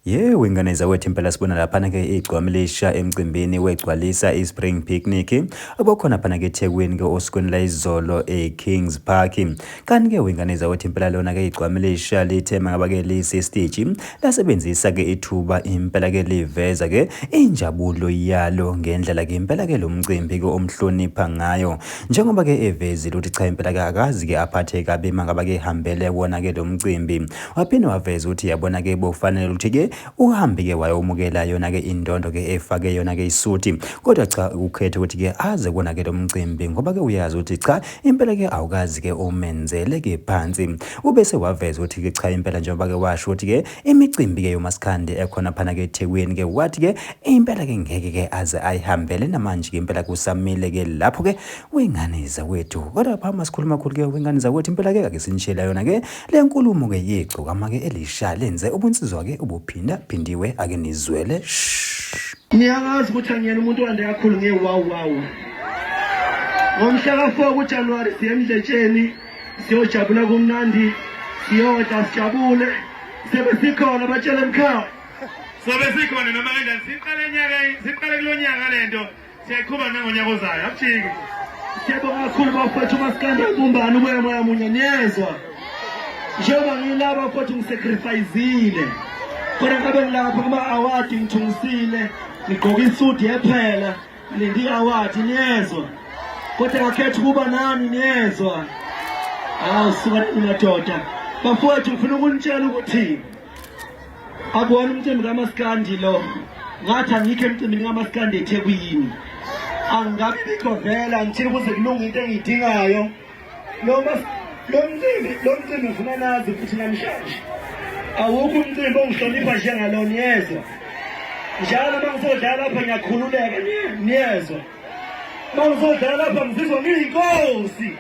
Yewe ingane zakwethu impela sibona laphana ke igcwama elisha emcimbini wegcwalisa iSpring Picnic obukhona phana ke eThekwini ke osukwini layizolo eKings Park. Kanti ke wengane zakwethu impela lona ke igcwama elisha lithe mangaba ke lisesiteji lasebenzisa ke ithuba impela ke liveza ke injabulo yalo ngendlela ke impela ke lo mcimbi ke omhlonipha ngayo njengoba ke evezile ukuthi cha impela ke akazi ke aphathe kabi mangaba ke hambele wona ke lo mcimbi. Waphinde waveza ukuthi yabona ke bokufanele ukuthi ke uhambe ke wayomukela yona ke indondo ke efake yona ke isuthi kodwa cha ukhethe ukuthi ke aze kona ke lo mcimbi ngoba ke uyazi ukuthi cha impela ke awukazi ke umenzele ke phansi. Ubese waveza ukuthi ke cha impela njengoba ke washo ukuthi ke imicimbi ke yomaskandi ekhona phana ke eThekwini ke wathi ke impela ke ngeke ke aze ayihambele namanje ke impela kusamile ke lapho ke wengane zakwethu. Kodwa phambi masikhuluma kakhulu ke wengane zakwethu impela ke ake sinishela yona ke Le nkulumo ke yegcokama ke elisha lenze ubunsizwa ke ubuphinda phindiwe ake nizwele shh. Niyazi ukuthi angiyena umuntu owande kakhulu nge-wow wow. Ngomhla ka-4 kuJanuwari siye emdletsheni siyojabula kumnandi siyodla sijabule sebe sikhona batshele emkhaya. Sobe sikhona noma kanjani siqale nyaka siqale kulonyaka lento Siyayiqhuba nangonyaka ozayo, akujiki. Siyabonga kakhulu bafowethu umasikandi abumbane umoya moya munye niyezwa. Njengoba ngilaba bafowethu ngisacrificile. Kodwa ngabe ngilapha kuma-award ngithungisile ngigqoke isudi yephela ngilinde i-award niyezwa. Kodwa ngakhetha ukuba nani niyezwa. Hawu suka nini madoda. Bafowethu ngifuna ukunitshela ukuthi Akuwona umcimbi kamaskandi lo. Ngathi angikho emcimbini kamaskandi eThekwini. Angingabi bikho vele angithini kuze kulunge into engiyidingayo. Lo mas lo mcimbi lo mcimbi ngifuna nazi futhi namhlanje. Awukho umcimbi ongihlonipha njengalo niyezwa. Njalo uma ngizodlala lapha ngiyakhululeka niyezwa. Uma ngizodlala lapha ngizizwa ngiyinkosi.